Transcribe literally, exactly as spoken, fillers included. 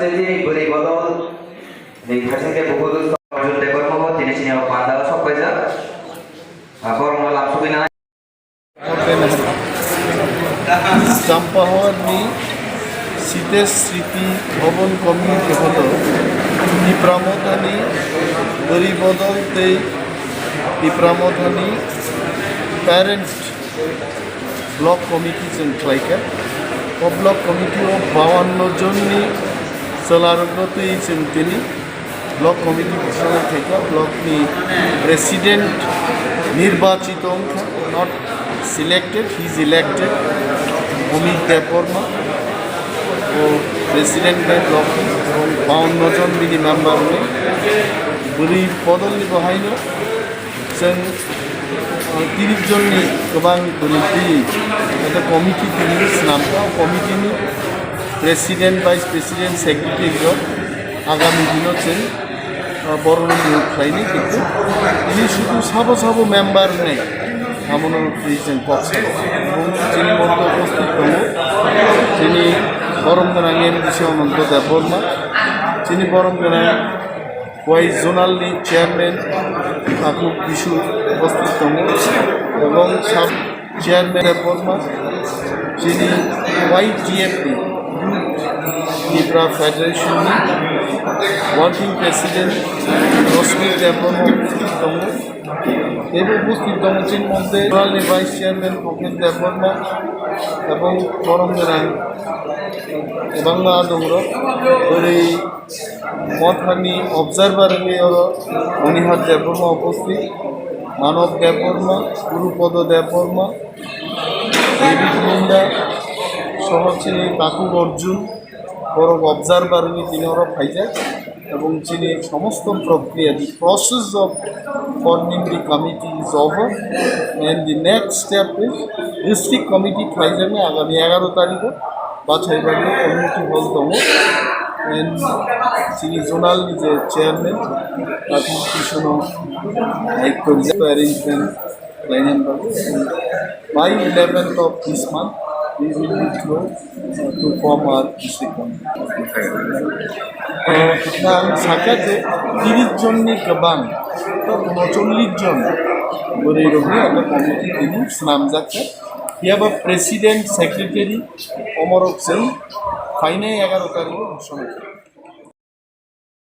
Tini bwrwi bodol ni thaiching khe bukudu Arjun Debbarma bo tini chini o panda o sok paijak. Ah, borokno lamsogwi nanai. Champaharni Sitesh Sriti Bhavan Community Hall-o Tipra Mothani bwrwi bodol tei Tipra Mothani parent block committee chwng khlaikha. O block committee-o bawanno jonni chwlarokno twi chwng tini block committee bisingtwi khaikha. Block-ni president nirbachito wngkha, not selected, he is elected, Omik Debbarma. O president bai block-ni, ebong bawanno jon bini member wnwi bwrwi bodolni bo haino. Chwng, uh, tiris jonni kwbang bwrwi twi, ata committee tini swnamkha, o committee-ni president, vice president, secretary rok agami dino chwng, uh, borokno niyok khlainai, kintu tini sudu sabo sabo member wngnai, abono twi chwng kok salo. Ebong chini monto upasthit tongo, chini borom gwnang M D C Ananto Debbarma, chini borom gwnang Wai zonal ni chairman Taku Bisu upasthit tongo, ebong sub chairman Debbarma, chini Y T F ni Youth Tipra Federation ni working president Rosmi Debbarma upasthit tongo. Teibo upasthit tongo chini moddhe zonal ni vice chairman Khokhen Debbarma, ebong borom gwnang kwbangma adongrok, bwrwi Mothani observer wngwi oro Monihar Debbarma upasthit, Manob Debbarma, Gurupodo Debbarma, David Munda, soho chini Taku Arjun, borok observer wngwi tini oro phaijak, ebong chini somosto prokriya, the process of forming the committee is over, and the next step is district committee khlaijaknai agami egaroh tarikh o. Bachai bagwi community hall tongo. And chini zonal ni je chairman, Ratan Kishore no daityo rijak arrangement khlainani bagwi. By eleventh of this month, we will be through, uh, to form our district committee. Uh, ang sakha je tiris jonni kwbang, to unocholish jon bwrwi rokni abo committee tini swnamjak kha. Phiya ba president, secretary, omorok chwng phainai egaroh tarikh o.